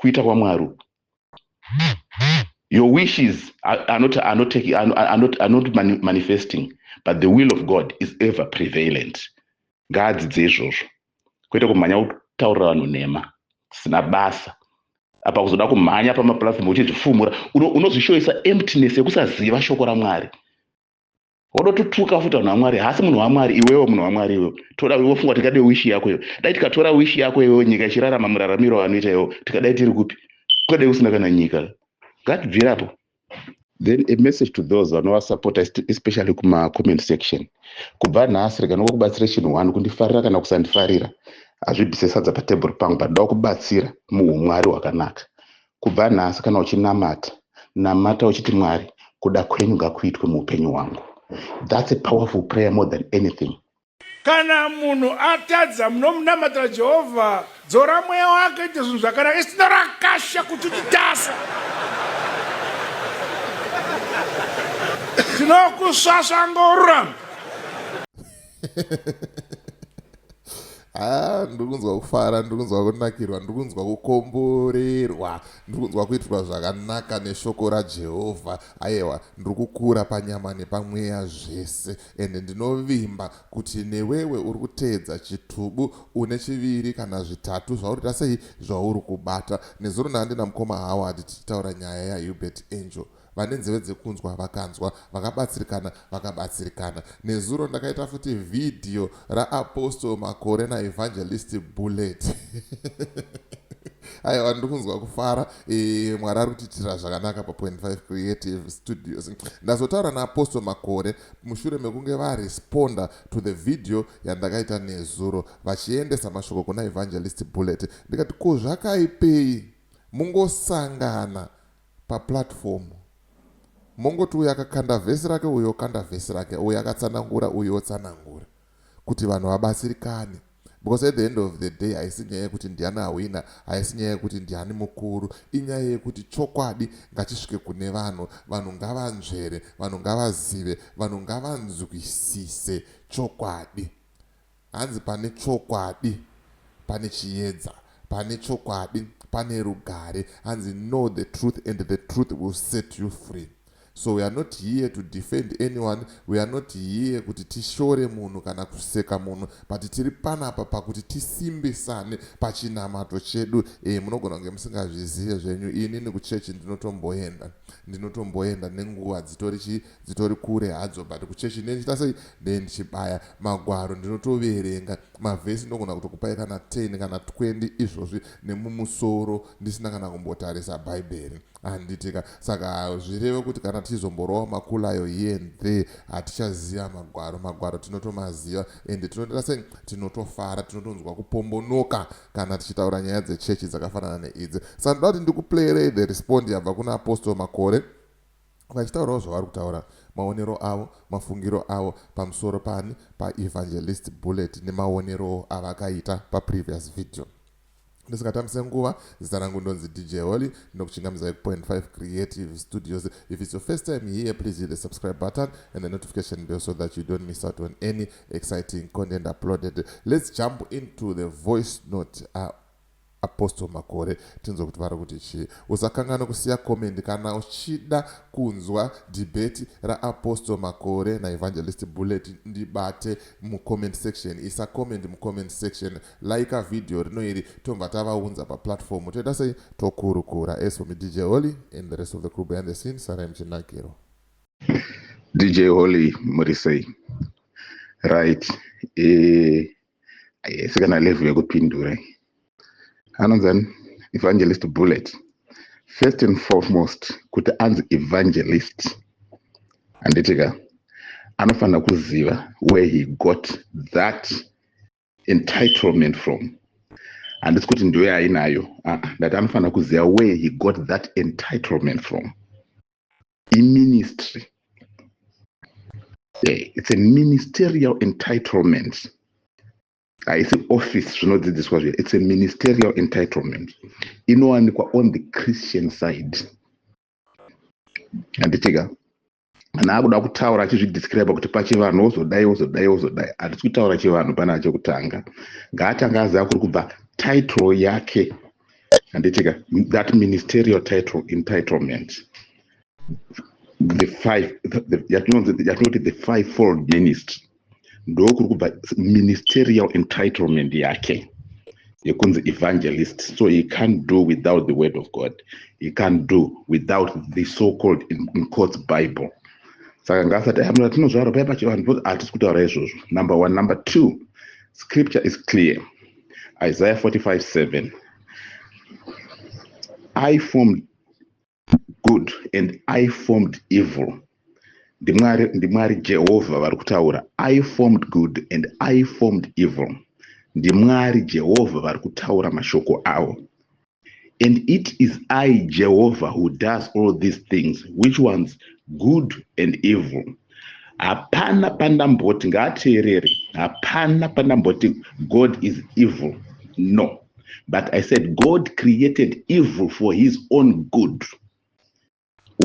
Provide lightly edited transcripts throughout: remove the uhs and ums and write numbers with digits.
Kuita kwaMwari uku. Your wishes are not manifesting, but the will of God is ever prevalent. Ngaadzidze izvozvo, kwete kumhanya kutaurira vanhu nhema zisina basa. Apa kuzoda kumhanya pamaplatform uchizvifumura, unozvishoyisa emptiness yekusaziva shoko raMwari. Wodototuka futi vanhu vaMwari. Haasi munhu waMwari iwewe, munhu waMwari iwewe. Toda wofunga tikade wish yako iwe. Dai tikatora wish yako iwewe, nyika ichirarama muraramiro wanoita iwewe, tikadai tiri kupi? Kukadai kusina kana nyika. Ngatibvirapo. Then a message to those vanovasapota, especially kumacomment section. Kubva nhasi, rega nokubatsira chinhu one: kundifarira kana kusandifarira hazvibvise sadza patebhuru pangu, but ndoda kubatsira muumwari hwakanaka. Kubva nhasi, kana uchinamata, namata uchiti, "Mwari, kuda kwenyu ngakuitwe muupenyu hwangu." That's a powerful prayer more than anything. Kana munhu atadza, munomunamatira, "Jehovha, dzora mweya wake, ite zvinhu zvakanaka." Isi tinorakasha kuti titasa, tinokusvasvangorura. Ha, ndiri kunzwa kufara, ndiri kunzwa kunakirwa, ndiri kunzwa kukomborerwa, ndiri kunzwa kuitirwa zvakanaka neshoko raJehovha. Aiwa, ndiri kukura panyama nepamweya zvese, ende ndinovimba kuti newewe uri kuteedza chitubu une chiviri kana zvitatu zvauri ta sei zvauri kubata. Nezuro ndandina mukoma Howard tichitaura nyaya yaHubert Angel. Vane nzeve dzekunzwa vakanzwa, vakabatsirikana vakabatsirikana. Nezuro ndakaita futi vhidhiyo raApostle Makore naEvangelist Bullet. Aiwa, ndiri kunzwa kufara. Mwari ari kutiitira zvakanaka paPoint 5 Creative Studios. Ndazotaura naApostle Makore mushure mekunge varesponda to the video yandakaita nezuro vachiendesa mashoko kuna Evangelist Bullet. Ndikati, ko zvakaipei mungosangana paplatform, mongoti uyu akakanda vhesi rake, uyu okanda vhesi rake, uyu akatsanangura, uyu otsanangura, kuti vanhu vabatsirikane? Because at the end of the day, haisi nyaya yekuti ndiani ahwina, haisi nyaya yekuti ndiani mukuru, inyaya yekuti chokwadi ngachisvike kune vanhu. Vanhu ngavanzvere, vanhu ngavazive, vanhu ngavanzwisise chokwadi. Hanzi pane chokwadi pane chiedza, pane chokwadi pane rugare. Hanzi, "Know the truth and the truth will set you free." So we are not here to defend anyone, we are not here kuti tishore munhu kana kuseka munhu, but tiri panapa pakuti tisimbisane pachinamato chedu. Munogona kunge musingazvizive zvenyu, inini kuchechi ndinotomboenda, ndinotomboenda nenguva dzitori chi dzitori kure hadzo, but kuchechi ndinichita sei, ndee ndichibaya magwaro, ndinotoverenga mavhesi. Ndogona kutokupai kana 10 kana 20 izvozvi nemumusoro, ndisina kana kumbotarisa Bhaibheri, handitika? Saka zvireve kuti kana tichizomborova makulayo here and there, hatichaziva magwaro. Magwaro tinotomaziva, ende tinotoita sei, tinotofara, tinotonzwa kupombonoka kana tichitaura nyaya dzechechi dzakafanana neidzi. Saka ndoda kuti ndikuplayerei the respond yabva kuna Apostle Makore vachitaurawo zvavari kutaura, maonero avo, mafungiro avo pamusoro pani paEvangelist Bullet nemaonero avakaita paprevious video. Ndisingatambise nguva, zita rangu ndonzi DJ Holly, ndinokuchingamidzai ku5 Creative Studios. If it's your first time here, please hit the subscribe button and the notification bell so that you don't miss out on any exciting content uploaded. Let's jump into the voice note, Apostle Makore, tinzwe kuti vari kuti chii. Usakanganwa kusiya comment kana uchida kunzwa debate raApostle Makore naEvangelist Bullet. Ndibate mucomment section, isa comment mucomment section, like video rino iri, tobva tavaunza paplatform, toita sei, tokurukura. As for me, DJ Holly and the rest of the crew behind the scene, sarai muchinakiro. DJ Holly, muri sei? Right, sikana level yekupindura anonzani Evangelist Bullet. First and foremost, kuti anzi evangelist, handiti ka, anofanira kuziva where he got that entitlement from. Handisi kuti ndiyo ainayo, ndati anofanira kuziva where he got that entitlement from. Iministry, yeah, it's a ministerial entitlement, haisi office. Zvinodzidziswa zve, it's a ministerial entitlement, inowanikwa on the Christian side, handitika? Kana akuda kutaura achizvidescribe kuti pachivanhu wozodai, wozodai, wozodai, hatisi kutaura chivanhu pana. Chekutanga, ngaatanga aziva kuri kubva title yake. Handitika that ministerial title, entitlement, the five, yatinoti the fivefold ministry, ndokuri kubva ministerial entitlement yake yekunzi evangelist. So he can't do without the word of God. He can't do without the so called, in quotes, Bible. Saka ngaasati tinozvarwa paya pachivanhu, hatisi kutaura izvozvo, number one. Number two, scripture is clear, Isaiah 45:7: "I formed good and I formed evil." Ndimwari, ndimwari Jehovha vari kutaura. "I formed good and I formed evil." Ndimwari Jehovha vari kutaura mashoko avo. "And it is I, Jehovah, who does all these things." Which ones? Good and evil. Hapana pandamboti, ngaateerere, hapana pandamboti God is evil, no. But I said God created evil for his own good.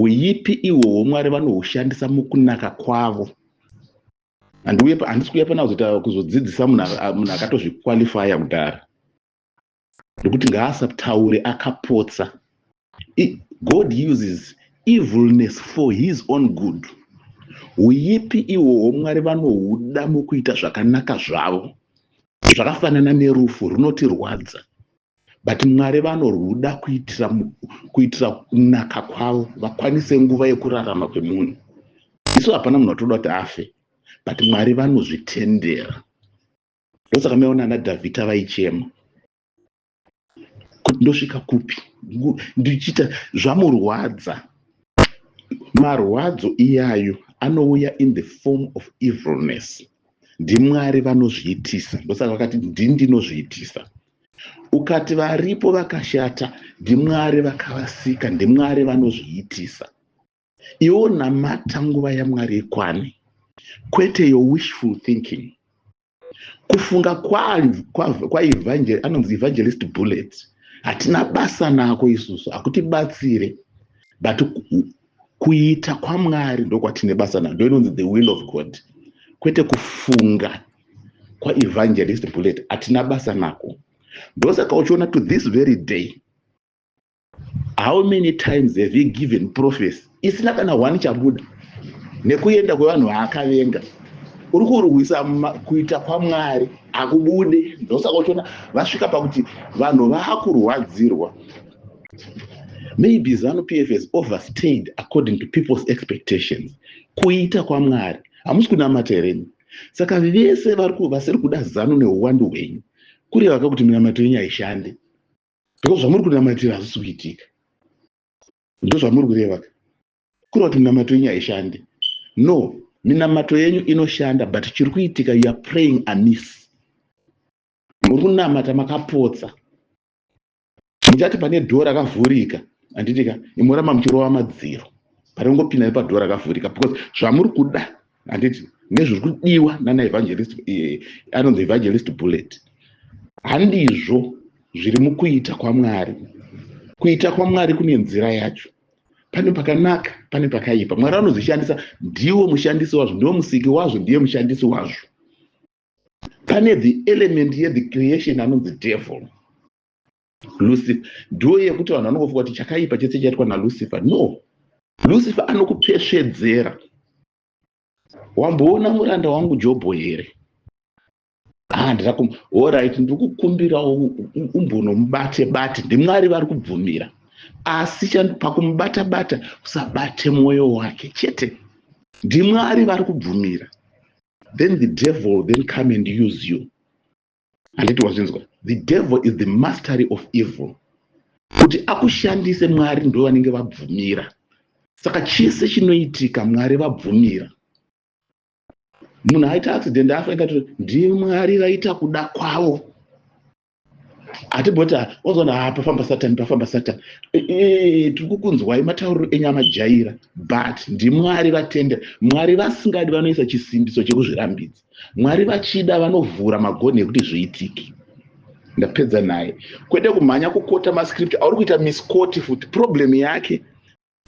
Uipi ihwohwo Mwari vanohushandisa mukunaka kwavo. Handisi kuuya pana kuzoita kuzodzidzisa munhu akatozviqualifya kudhara, nekuti ngaasataure akapotsa. God uses evilness for his own good. Uipi ihwohwo Mwari vanohuda mukuita zvakanaka zvavo. Zvakafanana nerufu runotirwadza, but Mwari vanorwuda kuitira kunaka kwavo, vakwanise nguva yekurarama kwemunhu. Isu hapana munhu watoda kuti afe, but Mwari vanozvitendera. Ndosaka maiona ana Dhavhidha vaichema kuti ndosvika kupi ndichiita zvamurwadza. Marwadzo iyayo anouya in the form of evilness. Ndimwari vanozviitisa. Ndosaka vakati ndini ndinozviitisa. Ukati varipo vakashata, ndimwari vakavasika, ndimwari vanozviitisa. Iwo namata nguva yaMwari ikwane, kwete your wishful thinking. Kufunga kwaanonzi Evangelist Bullet hatina basa nako isusu, hakutibatsire, but kuita kwaMwari ndokwatine basa nako. Ndo inonzi the will of God, kwete kufunga kwaEvangelist Bullet, hatina basa nako. Ndosaka uchiona to this very day, how many times have he given prophecy isina kana one chabuda nekuenda kwevanhu vaakavenga? Uri kurwisa kuita kwaMwari, hakubude. Ndosaka uchiona vasvika pakuti vanhu vaakurwadzirwa. Maybe ZANU PF has overstayed according to people's expectations. Kuita kwaMwari, hamusi kunamata hereni? Saka vese vasiri kuda ZANU neuwandu hwenyu, kureva kakuti minamato yenyu haishande, because zvamuri kunamatira hazvisi kuitika. Ndo zvamuri kureva, kureva kuti minamato yenyu haishande. No, minamato yenyu inoshanda, but chiri kuitika, you are praying amiss. Muri kunamata makapotsa. Muchati pane dhoo rakavhurika, handitika? Imoramba muchirova madziro, paringopinda nepadhoo rakavhurika, because zvamuri kuda, handiti, nezviri kudiwa nana evangelist, anonzi Evangelist Bullet, handizvo zviri mukuita kwaMwari. Kuita kwaMwari kune nzira yacho. Pane pakanaka, pane pakaipa. Mwari anozvishandisa, ndiwo mushandisi wazvo, ndiwo musiki wazvo, ndiye mushandisi wazvo. Pane the element yethe creation anonzi devil, Lucifer. Ndo yekuti vanhu vanongofunga kuti chakaipa chese chaitwa naLucifer. No, Lucifer anokupesvedzera. "Wamboona muranda wangu Jobho here? Ah, alright, ndiri kukumbirawo umbonomubate bate." Ndimwari vari kubvumira, asi pakumubata bata usabate mwoyo wake chete. Ndimwari vari kubvumira. Then the devil then come and use you, handiti wazvinzwa? The devil is the mastery of evil. Kuti akushandise, Mwari ndo vanenge vabvumira. Saka chese chinoitika, Mwari vabvumira. Munhu aita accident afa, ingati ndimwari vaita kuda kwavo. Hatimboti wazoona, "Ha, pafamba Satani, pafamba Satani." Tiri kukunzwai matauriro enyu amajaira, but ndimwari vatendera. Mwari vasingadi vanoisa chisimbiso chekuzvirambidza. Mwari vachida vanovhura magonhi ekuti zviitike. Ndapedza naye. Kwete kumhanya kuquota mascripture auri kuita misquote futi. Problem yake,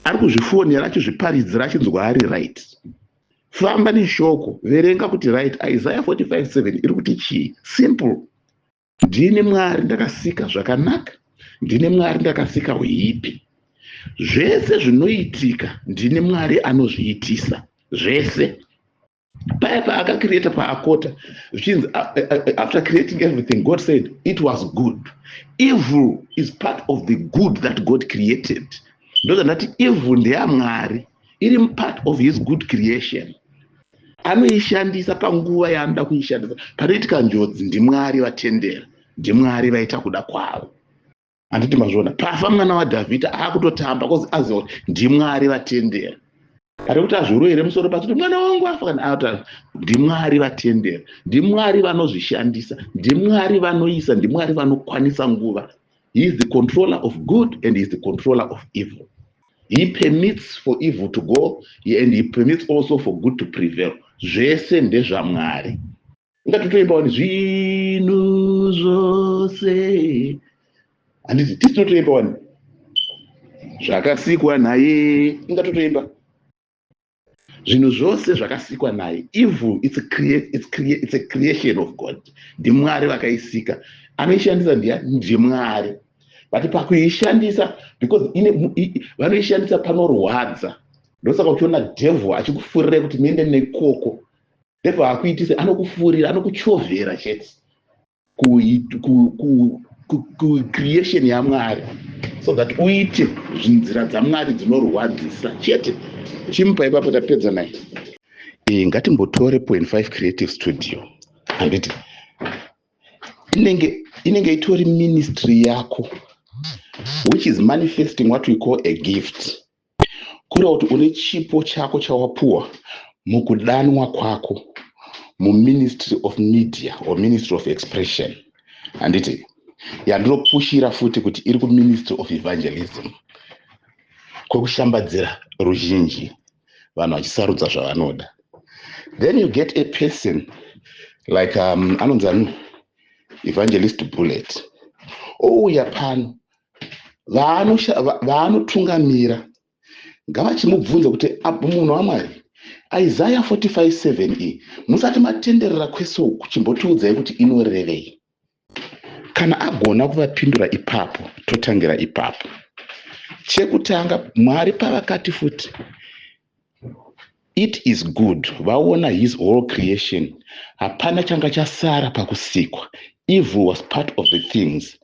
ari kuzvifonera achizviparidzira achinzwa ari right. Famba neshoko, verenga kuti right, Isaiah 45:7 iri kuti chii? Simple. Ndini Mwari, ndakasika zvakanaka. Ndine Mwari ndakasika huipi. Zvese zvinoitika ndine Mwari anozviitisa zvese. Paya paakacreata paakota zvichinzi, after creating everything, God said it was good. Evil is part of the good that God created. Ndozvandati evil ndeyaMwari, iri part of his good creation. Anoishandisa panguva yaanoda kuishandisa. Panoitika njodzi, ndiMwari vatendera, ndiMwari vaita kuda kwavo. Handiti mazviona? Pafa mwana waDhavhidha, akutotamba 'cause aziva kuti ndiMwari vatendera. Ari kuti azviroyere musoro pasi kuti mwana wangu afa kana ata, ndiMwari vatendera, ndiMwari vanozvishandisa, ndiMwari vanoisa, ndiMwari vanokwanisa nguva. He is the controller of good and he is the controller of evil. He permits for evil to go and he permits also for good to prevail. Zvese ndezvaMwari. Ingatotoimba wani zvinhu zvose, handiti? Tisi tinotoimba wani zvakasikwa naye. Ingatotoimba zvinhu zvose zvakasikwa naye. Evil, it's a creation of God. NdiMwari vakaisika. Anoishandisa ndiya ndiMwari, but pakuishandisa, because vanoishandisa panorwadza. Ndosaka uchiona devil achikufurirai kuti muende nekoko. Devil akuitise, anokufurira, anokuchovhera chete kucreation yaMwari so that uite nzira dzaMwari dzinorwadzisa chete. Chimupa ipapo, tapedza naye. Ngatimbotore 0.5 Creative Studio, handiti? Inenge itori ministry yako which is manifesting what we call a gift, kureva kuti une chipo chako chawapuwa mukudanwa kwako muministry of media or ministry of expression, handiti? Yandinopushira futi kuti iri kuministry of evangelism, kwekushambadzira ruzhinji, vanhu vachisarudza zvavanoda. Then you get a person like anonzi ani, Evangelist Bullet, ouya pano. Vaanotungamira ngavachimubvunza kuti, "Munhu waMwari, Isaiah 45:7 iyi, musati matenderera kwese uku, chimbotiudzai kuti inorevei." Kana agona kuvapindura ipapo, totangira ipapo. Chekutanga, Mwari pavakati futi it is good, vaona his whole creation, hapana changa chasara pakusikwa. Evil was part of the things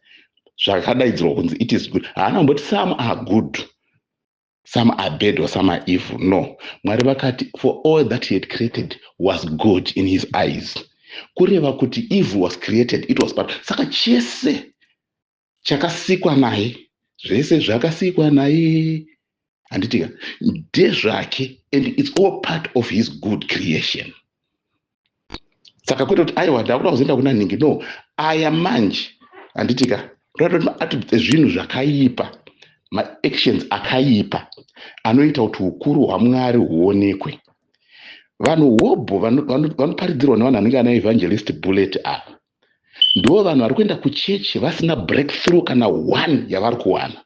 zvakadaidzirwa kunzi it is good. Haana kumboti some are good, some are bad or some are evil. No, Mwari vakati for all that he had created was good in his eyes, kureva kuti evil was created, it was part. Saka chese chakasikwa naye, zvese zvakasikwa naye, handitika, ndezvake and it's all part of his good creation. Saka kwete kuti aiwa, ndakuda kuzoenda kuna nhingi. No, aya manje, handitika, ati zvinhu zvakaipa, maactions akaipa anoita kuti ukuru hwaMwari huonekwe. Vanhu hobho vanoparidzirwa nevanhu vanenge ana Evangelist Bullet ava, ndo vanhu vari kuenda kuchechi vasina breakthrough kana one yavari kuwana.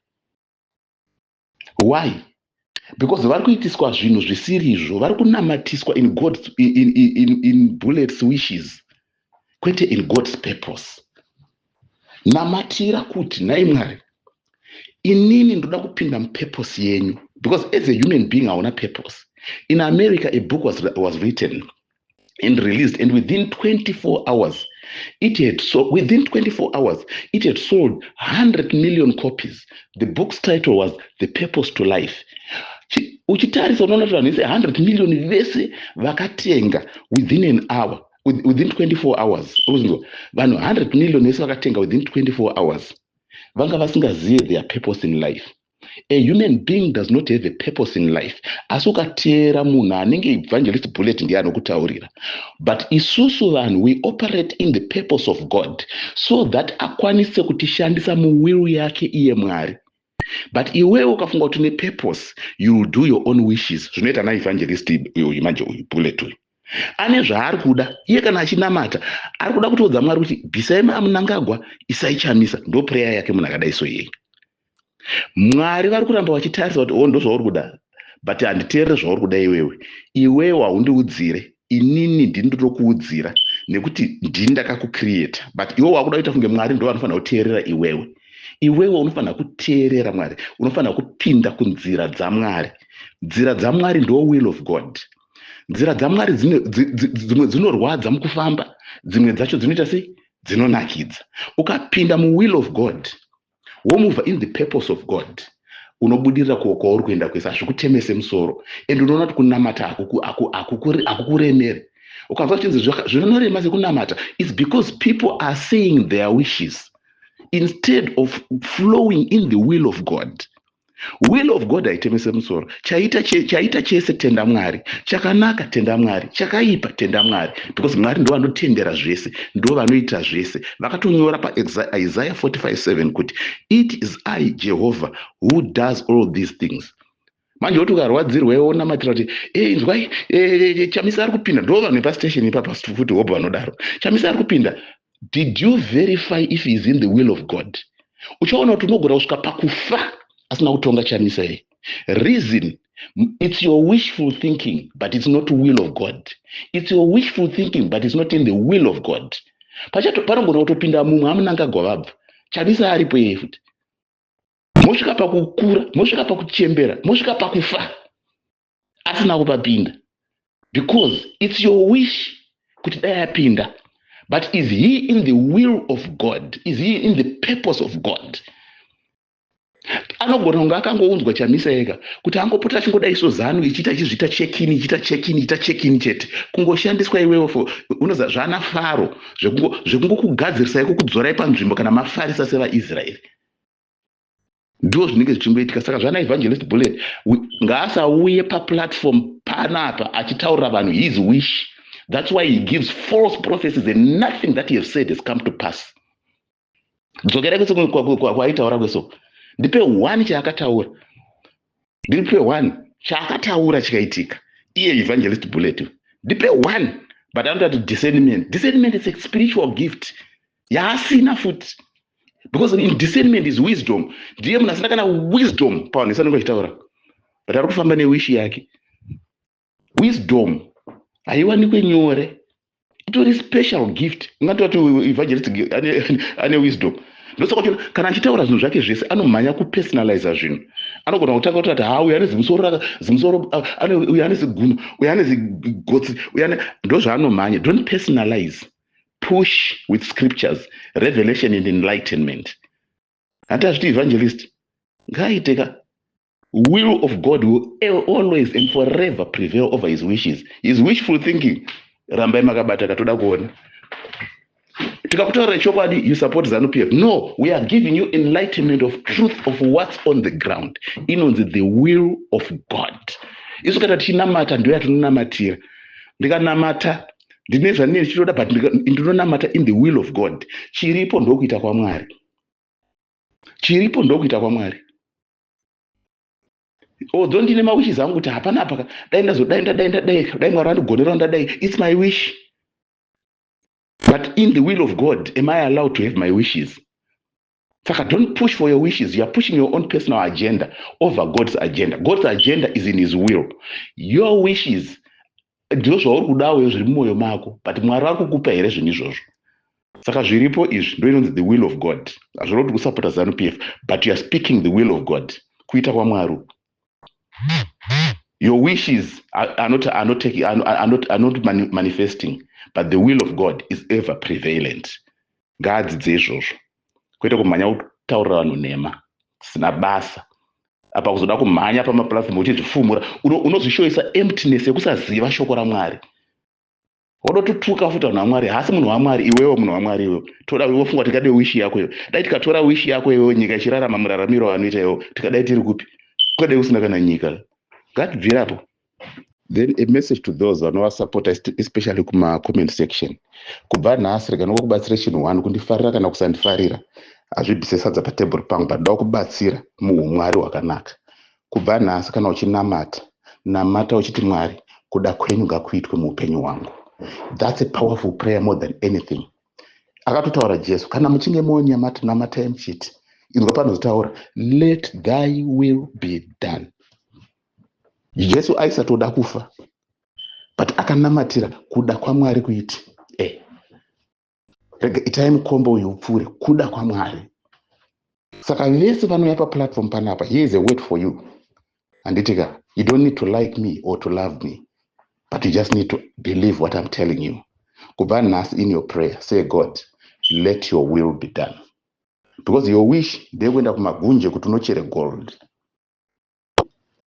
Why? Because vari kuitiswa zvinhu zvisirizvo. Vari kunamatiswa in God's, in Bullet's wishes, kwete in God's purpose. Namatira kuti, "Nhai Mwari, inini ndoda kupinda mupurpose yenyu," because as a human being hauna purpose. In America, a book was written and released, and within 24 hours it had so within 24 hours it had sold 100 million copies. The book's title was The Purpose to Life. Uchitarisa unoona kuti vanhu vese 100 million vese vakatenga within an hour, within 24 hours. Uzinzwa, vanhu 100 million vese vakatenga within 24 hours vanga vasingazive their purpose in life. A human being does not have a purpose in life. Asi ukateera munhu anenge Evangelist Bullet, ndiye anokutaurira. But isusu vanhu, we operate in the purpose of God so that akwanise kutishandisa muwill yake iye Mwari. But iwewe ukafunga kuti une purpose, you will do your own wishes. Zvinoita naevangelist uyu manje, uyu Bullet uyu ane zvaari kuda iye. Kana achinamata, ari kuda kutiudza Mwari kuti bvisai maMnangagwa, isai Chamisa. Ndo prayer yake. Munhu akadai so iyeye, Mwari vari kuramba vachitarisa kuti, "O, ndo zvauri kuda, but handiteerere zvauri kuda iwewe. Iwewe haundiudzire inini, ndini ndotokuudzira nekuti ndini ndakakucreata." But iwe wakuda kuita kunge Mwari ndo vanofanira kuteerera iwewe. Iwewe unofanira kuteerera Mwari, unofanira kupinda kunzira dzaMwari. Nzira dzaMwari ndo will of God. Nzira dzaMwari dzimwe dzinorwadza mukufamba, dzimwe dzacho dzinoita sei? Dzinonakidza. Ukapinda muwill of God, womove in the purpose of God, unobudirira kwauri kuenda kwese. Hazvikutemese musoro, and unoona kuti kunamata hakukuremeri. Ukanzwa zvichinzi zvinorema sekunamata, it's because people are saying their wishes instead of flowing in the will of God. Will of God haitemese musoro. Chaita chese, tenda Mwari. Chakanaka, tenda Mwari. Chakaipa, tenda Mwari, because Mwari ndo vanotendera zvese, ndo vanoita zvese. Vakatonyora paIsaiah 45:7 kuti, "It is I, Jehovah, who does all these things." Manje woti ukarwadzirwa, iwe wonamatira kuti, "E, inzwai, Chamisa ari kupinda." Ndo vanhu vepastation ipapa futi, hobho vanodaro, "Chamisa ari kupinda." Did you verify if he is in the will of God? Uchaona kuti unogona kusvika pakufa asina kutonga Chamisa. Iyi reason, it's your wishful thinking, but it's not will of God. It's your wishful thinking, but it's not in the will of God. Panogona kutopinda mumwe aMnangagwa vabva, Chamisa aripo iyeye futi. Mosvika pakukura, mosvika pakuchembera, mosvika pakufa asina kupapinda, because it's your wish kuti dai apinda. But is he in the will of God? Is he in the purpose of God? Anogona kunge akangounzwa Chamisa ega kuti angopota achingodai so, ZANU ichiita, ichizviita chekini, ichiita chekini, ichiita chekini chete, kungoshandiswa iwewo for unoza zvana Faro, zvekungokugadzirisai, kukudzorai panzvimbo kana mafarisa sevaIsraeri. Ndo zvinenge zvichingoitika. Saka zvana Evangelist Bullet, ngaasauye paplatform panapa achitaurira vanhu his wish. That's why he gives false prophecies and nothing that he has said has come to pass. Dzokerai kwese kwaitaura kweso. Ndipe one chaakataura, ndipe one chaakataura chikaitika. Iye Evangelist Bullet, ndipe one. But anotati discernment. Discernment is a spiritual gift yaasina futi, because in discernment is wisdom. Ndiye munhu asina kana wisdom pavanhu vese anenge achitaura, but ari kufamba newish yake. Wisdom haiwanikwe nyore, itori special gift. Ungatoti evangelist ane wisdom? Ndosaka uchiona kana achitaura zvinhu zvake zvese, anomhanya kupersonaliza zvinhu. Anogona kutanga kutoti, "Ha, uyu ane zimusoro, zimusoro, uyu ane ziguno, uyu ane zigotsi, uyu ane." Ndo zvaanomhanya. Don't personalize. Push with scriptures, revelation and enlightenment. Hati azviti evangelist ngaaite ka. Will of God will always and forever prevail over his wishes, his wishful thinking. Rambai makabata, katoda kuona tikakutaurira chokwadi. You support ZANU PF? No, we are giving you enlightenment of truth of what's on the ground, inonzi the will of God. Isu kana tichinamata, ndo yatinonamatira. Ndikanamata, ndine zvandinenge ndichitoda, but ndinonamata in the will of God. Chiripo ndokuita kwaMwari, chiripo ndokuita kwaMwari. Although ndine mawishes angu kuti hapana apa, dai ndazodai, ndadai, ndadai, dai Mwari vandigonerawo, ndadai, it's my wish. But in the will of God, am I allowed to have my wishes? Saka don't push for your wishes. You are pushing your own personal agenda over God's agenda. God's agenda is in his will. Your wishes ndizvo zvauri kudawo zviri mumwoyo mako, but Mwari vari kukupa here zvinhu izvozvo? Saka zviripo izvi ndo inonzi the will of God. Hazvino kuti kusapota ZANU PF, but you are speaking the will of God, kuita kwaMwari. Your wishes are not manifesting, but the will of God is ever prevalent. Ngaadzidze izvozvo, kwete kumhanya kutaurira vanhu nhema zisina basa. Apa kuzoda kumhanya pamaplatform uchizvifumura, unozvishoyisa emptiness yekusaziva shoko raMwari. Wodototuka futi vanhu vaMwari. Haasi munhu waMwari iwewo, munhu waMwari iwewo. Toda wofunga tikade wish yako iwe. Dai tikatora wish yako iwewo, nyika ichirarama muraramiro wanoita iwewo, tikadai tiri kupi? Kukadai kusina kana nyika. Ngatibvirapo. Then a message to those vanovasapota, especially kumacomment section. Kubva nhasi, rega ndingokubatsira chinhu one. Kundifarira kana kusandifarira hazvibvise sadza patebhuri pangu, but ndoda kubatsira muumwari hwakanaka. Kubva nhasi, kana uchinamata, namata uchiti, "Mwari, kuda kwenyu ngakuitwe muupenyu hwangu." That's a powerful prayer more than anything. Akatotaura Jesu, "Kana muchinge monyamata, namatai muchiti," inzwa panozotaura, "Let thy will be done." Jesu aisatoda kufa, but akanamatira kuda kwaMwari kuiti. Rega itai mukombo uyu upfuure, kuda kwaMwari. Saka vese vanouya paplatform panapa, here is a word for you, handiti ka? You don't need to like me or to love me, but you just need to believe what I'm telling you. Kubva nhasi, in your prayer, say, "God, let your will be done," because your wish ndeyekuenda kumagunje kuti unochere gold,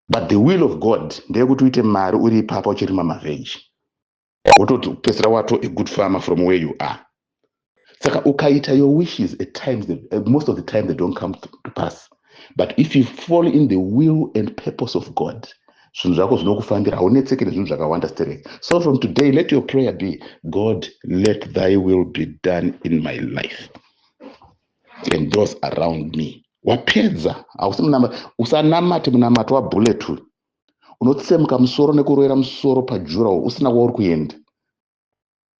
but the will of God ndeyekuti uite mari uri ipapa uchirima mavheji, wototi upedzisira wato a good farmer from where you are. Saka ukaita your wishes, at times, most of the time they don't come to pass, but if you fall in the will and purpose of God, zvinhu zvako zvinokufambira, haunetseki nezvinhu zvakawanda stereki. So from today, let your prayer be, "God, let thy will be done in my life and those around me." Wapedza. Hausi usanamate munamato wabullet, unotsemuka musoro nekurovera musoro pajurawo usina kwauri kuenda,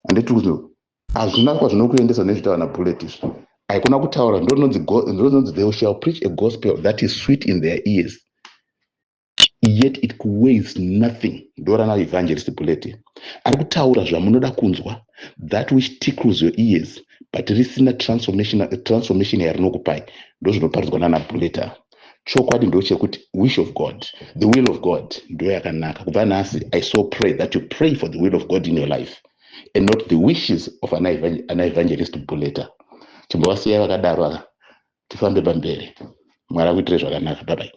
handiti? Hazvina kwazvinokuendesa nezvitaura nabullet izvi. Haikona kutaura. Ndononzi, "They shall preach a gospel that is sweet in their ears, yet it weighs nothing." Ndorana Evangelist Bullet ari kutaura zvamunoda kunzwa, that which tickles your ears, but risina transformation yarinokupai. Ndo zvinoparidzwa nana Bullet. Chokwadi ndochekuti wish of God, the will of God ndo yakanaka. Kubva nhasi, I so pray that you pray for the will of God in your life and not the wishes of ana Evangelist Bullet. Chimbovasiyai vakadaro aka, tifambe pamberi. Mwari akuitire zvakanaka. Bye bye.